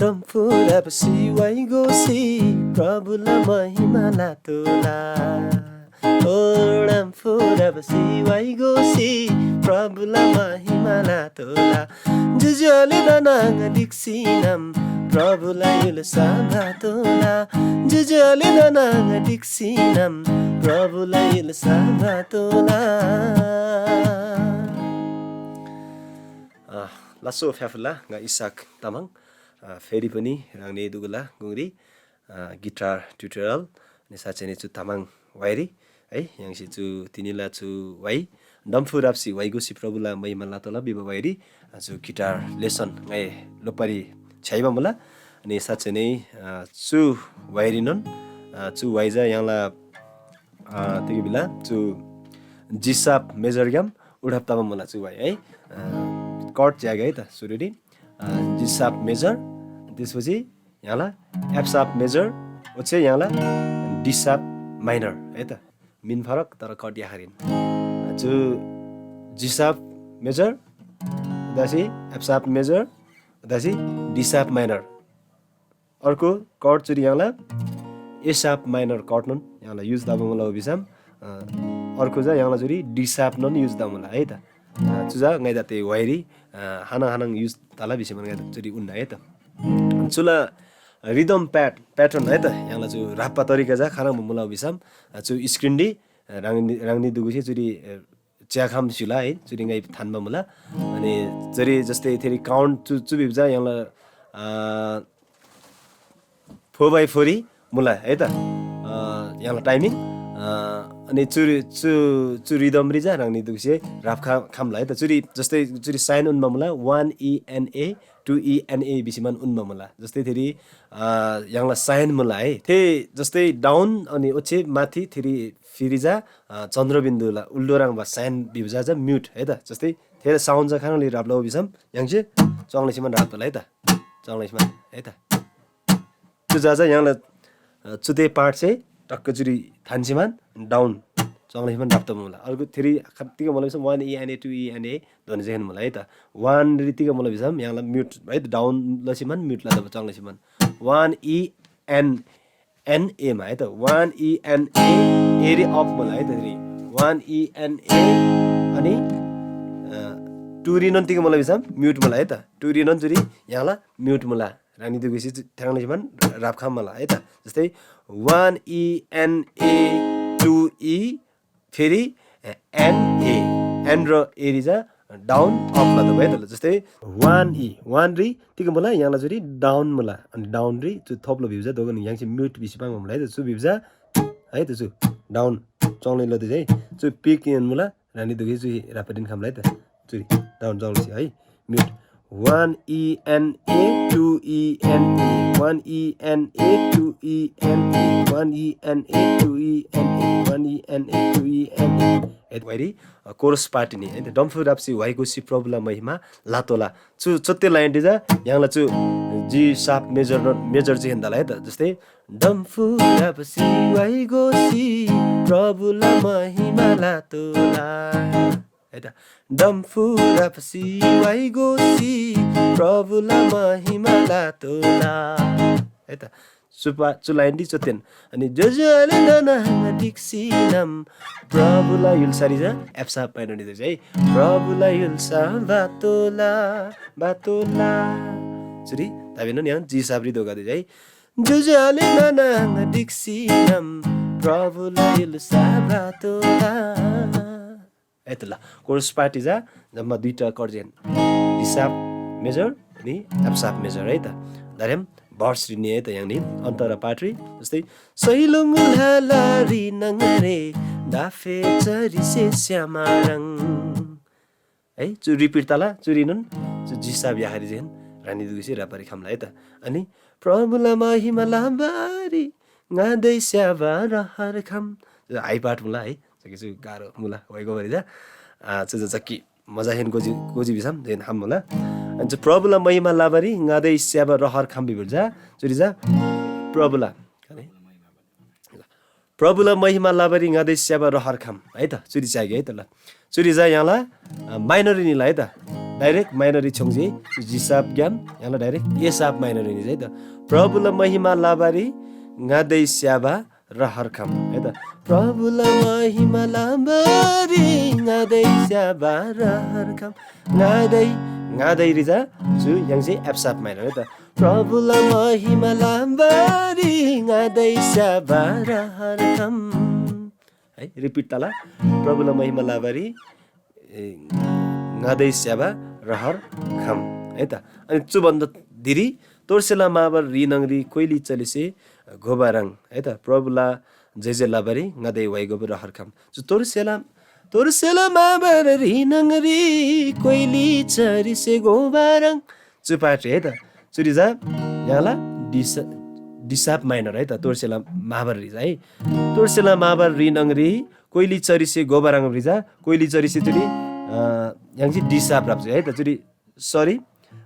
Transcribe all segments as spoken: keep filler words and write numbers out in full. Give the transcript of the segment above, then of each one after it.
डम्फुरब सिवाइ गोसी प्रभुला महिमा लातोला। ओ डम्फुरब सिवाइ गोसी प्रभुला महिमा लातोला। जुजुले दनाङ डिक्सिनम प्रभुला य्‍हुल्‍सा भातोला। जुजुले दनाङ डिक्सिनम प्रभुला य्‍हुल्‍सा भातोला। अ, लासो फ्‍याफुल्‍ला ङा इसाक तामाङ। अ, फेरि पनि ह्राङनी दुगुला गुङरी, अ, guitar tutorial अनि साँच्चै नै चु तामाङ वाइरी है, य्‍हाङसे चु तिनीला चु वाइ डम्फु राप्‍सी वाइ गोसी प्रभुला महिमा लातोःला भिबा वाइरी, अ, चु guitar lesson ङाइ लोप्‍बारी छ्‌याइबा मुला। अनि साँच्चै नै, अ, चु वाइरीनोन, अ, चु वाइ चा य्‍हाङला, अ, तिग भिला चु G sharp major ग्‍याम उढब तबा मुला चु वाइ है। अ, chord च्‍यागे है त सुरुरी, अ, G sharp major, त्यसपछि य्‍हाङला F sharp major, ओच्‍छे य्‍हाङला D sharp minor है त। मिन फरक तर chord याखरीन। चु G sharp major, उदासी F sharp major, उदासी D sharp minor। अर्को chord चुरी य्‍हाङला A sharp minor chord known य्‍हाङला use तबा मुला भिसम, अ, अर्को चा य्‍हाङला चुरी D sharp नोन use तबा मुला है त। अ, चु चा ङाइदा ते वाइरी, अ, हानङ हानङ use तला भिसम ङाइदा चुरी उन्‍ना है त। चुला rhythm pat-, pattern है त, य्‍हाङला चु राप्‍बा तरिका चा खानङ मुला भिसम, अ, चु screen री, अ, ह्राङनी, ह्राङनी दुगुसे चुरी, अ, च्‍याखम स्‍युला है, चुरी ङाइ थान्‍बा मुला। अनि चुरी जस्तै थेरी count चु, चु भिब्जा य्‍हाङला, अ, four by four री मुला है त, अ, य्‍हाङला timing, अ, अनि चुरी, चु, चु rhythm री चा ह्राङनी दुगुसे राप्‍खा-, खम्‍ला है त। चुरी जस्तै चुरी sign उन्‍बा मुला, one E N A, two E N A भिसीमान उन्‍बा मुला। जस्तै थेरी, अ, य्‍हाङला sign मुला है। थे जस्तै down अनि ओच्‍छे माथि थेरी फेरि चा, अ, चन्द्रबिन्दुला उल्टो ह्रङ्‌बा sign भिबा चा, चा mute है त। जस्तै थेला sound चा खानङले राप्‍ला भिसम य्‍हाङसे चङ्‌ले सिमान राप्‍तला है त। चङ्‌ले सिमान है त। चु चा चा य्‍हाङला, अ, चुते part से टक्क चुरी थान्‍सीमान down चङ्‌ले सिमान राप्‍तबा मुला। अर्को थेरी खा-, तिग मुला भिसम one E N A, two E N A दोनी चाहिँ मुला है त। One री तिग मुला भिसम य्‍हाङला mute है त, down लसीमान mute ला तब चङ्‌ले सिमान। One E N N A मा है त, one E N A, A री up मुला है त, री one E N A, अनि, अ, two री नोन तिग मुला भिसम mute मुला है त, two री नोन चुरी य्‍हाङला mute मुला। ह्राङनी दुगुसी थ्याङ्ना सिमान राप्‍खा मुला है त। जस्तै one E N A, two E, फेरि, ए, N A, N र A री चा down up ला त भयो त ल। जस्तै one E, one री तिग मुला य्‍हाङला चुरी down मुला, अनि down री चु थोप्लो भिब्जा दोगन य्‍हाङसे mute भिसी पाङ्बा मुला है त। चु भिब्जा है त, चु down चङ्‌ले लति है, चु pick in मुला, ह्राङनी दुगुसे चु राप्‍बारीन खम्‍ला है त। चुरी down चङ्‌ले है, mute। One E N A, two E N A, one E N A, two E N A, one E N A, two E N A, one E N A, two E N A। ए, वाइरी, अ, chorus part नी, है त, डम्फु राप्‍सी वाइ गोसी प्रभुला महिमा लातोला। चु चोत्ते line री चा य्‍हाङला चु G sharp major र major चाहिँ हिन्दाला है त। जस्तै, डम्फु राप्‍सी वाइ गोसी प्रभुला महिमा लातोला। है त। डम्फु राप्‍सी वाइ गोसी प्रभुला महिमा लातोला। है त। चु पा-, चु line री चोत्तेन। अनि जोजोले दना डिक्सिनम प्रभुला य्‍हुल्‍सारी चा F sharp minor नी है। प्रभुला य्‍हुल्‍सा बातोला, बातोला। चुरी ताबेनोन य्‍हाङ G sharp री दोगा है। जोजोले दना डिक्सिनम प्रभुला य्‍हुल्‍सा बातोला। है त ल, chorus part चा जम्मा दुईटा chord जेन, D sharp major अनि F sharp major है त। दारेम verse री नि है त य्‍हाङनी अन्तर part री जस्तै, सैलो मुल्‍हालारी नङरे दाफे चरीसे श्यामारङ। है, चु repeat तला, चुरीनोन चु G sharp याहरी जेन ह्राङनी दुगुसे राप्‍बारी खम्‍ला है त। अनि प्रभुला महिमा लाबारी ङादै स्‍याबा रहर खम। High part मुला है, जकी चु गाह्रो मुला, वाइगो बरी जा। आ, चु जक्की मजा हेन गोजी, गोजी भिसम, जेन हाम मुला। अनि चु प्रभुला महिमा लाबारी ङादै स्‍याबा रहर खम भिबुल जा, चुरी जा प्रभुला, है? प्रभुला महिमा लाबारी ङादै स्‍याबा रहर खम, है त? चुरी च्यागे है त ल। चुरी जा य्‍हाङला, अ, minor निला है त। डाइरेक्ट माइनररी छ्योङ्जी, G sharp ग्‍याम य्‍हाङला डाइरेक्ट A sharp माइनररी निजी है त। प्रभुला महिमा लबारी ङादै स्‍याबा रहर खम है त। प्रभुला महिमा लबारी ङादै स्‍याबा रहर खम। ङादै, ङादैरी चा चु य्‍हाङसे F sharp माइनर है त। प्रभुला महिमा लबारी ङादै स्‍याबा रहर खम। है, रिपिट तला। प्रभुला महिमा लबारी ए, ङादै स्‍याबा रहर खम है त। अनि चु भन्‍दा धिरी तोर्सेला माबर री न्‍हङरी कोइली चरीसे घोबा ह्रङ् है त। प्रभुला जय जय लबारी ङादै वाइगोबा रहर खम। चु तोर्सेला, तोर्सेला माबर री न्‍हङरी कोइली चरीसे घोबा ह्रङ्। चु पार्ट है त। चुरी चा य्‍हाङला D sharp, D sharp minor है त। तोर्सेला माबर री चा है। तोर्सेला माबर री न्‍हङरी कोइली चरीसे घोबा ह्रङ् री चा कोइली चरीसे चुरी, अ, य्‍हाङसे D sharp राप्‍जी है त। चुरी, सरी,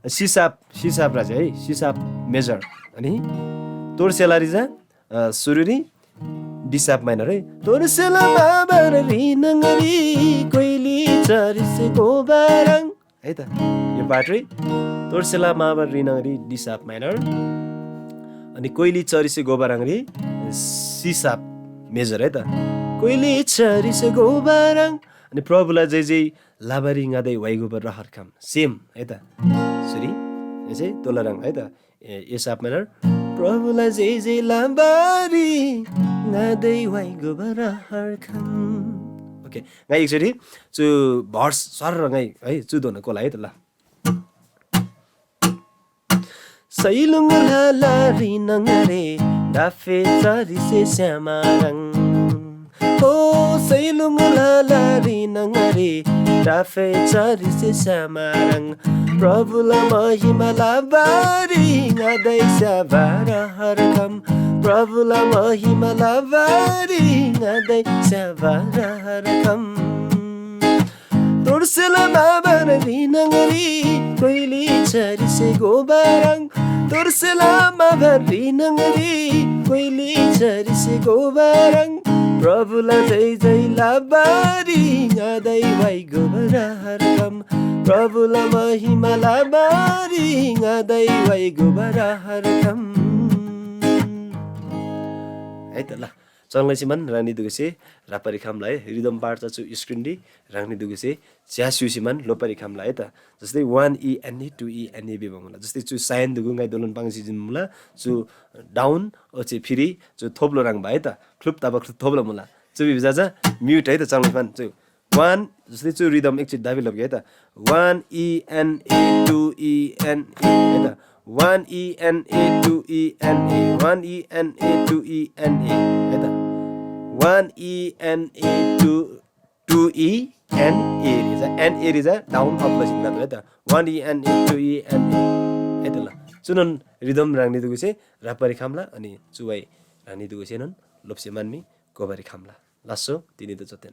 C sharp, C sharp राप्‍जी है, C sharp मेजर। अनि तोर्सेलारी चा, अ, सुरुरी D sharp माइनर है। तोर्सेला माबर री न्‍हङरी कोइली चरीसे घोबा ह्रङ् है त। यो पार्ट रे तोर्सेला माबर री न्‍हङरी D sharp माइनर, अनि कोइली चरीसे घोबा ह्रङ् री C sharp मेजर है त। कोइली चरीसे घोबा ह्रङ्, अनि प्रभुला जय जय लबारी ङादै वाइगोबा रहर खम। सेम है त। सुरी, यसै तोला ह्रङ् है त। ए, A sharp माइनर। प्रभुला जय जय लबारी ङादै वाइगोबा रहर खम। ओके, ङाइ एकचोटि चु भर्स सर ङाइ है चु धोना कोला है त ल। सैलुङ लाला री न्‍हङरी डाफे चरीसे स्‍यामा ह्रङ्। ओ सैलुङ लाला री न्‍हङरी डाफे चरीसे स्‍यामा ह्रङ्। प्रभुला महिमा लबारी ङादै स्‍याबा रहर खम। प्रभुला महिमा लबारी ङादै स्‍याबा रहर खम। तोर्सेला माबर री न्‍हङरी कोइली चरीसे घोबा ह्रङ्। तोर्सेला माबर री न्‍हङरी कोइली चरीसे घोबा ह्रङ्। प्रभुला जय जय लबारी ङादै वाइगोबा रहर खम। प्रभुला महिमा लबारी ङादै वाइगोबा रहर खम। है त ल। चङ्‌लैसे मान ह्राङनी दुगुसे राप्‍बारी खम्‍ला है। रिदम पार्ट चा चु स्क्रिनरी ह्राङनी दुगुसे च्‍यास्‍युसी मान लोप्‍बारी खम्‍ला है त। जस्तै one E N A, two E N A Veeba मुला। जस्तै चु साइन दुगु ङाइ दोलन पाङ्सी जिन्‍मुला। चु डाउन ओच्‍छे फेरि चु थोप्लो ह्रङ्‌बा है त। ख्लुप तबा ख्लुप थोप्लो मुला। चु भिजा चा म्‍युट है त चङ्‌लैसे मान चु one, जस्तै चु रिदम एकचोटि दाबी लप्‍गे है त। One E N A, two E N A है त। One E N A, two E N A, one E N A, two E N A है त। One E N A, two, two E N A रिजा, N A रिजा down up लसिन है त। One E N A, two E N A है त ल। चुनोन रिदम ह्राङनी दुगुसे राप्‍बारी खम्‍ला, अनि चुवाइ ह्राङनी दुगुसेनोन लोप्‍से मानमी घोबारी खम्‍ला। लास्‍सो तिनीदा जोतेन।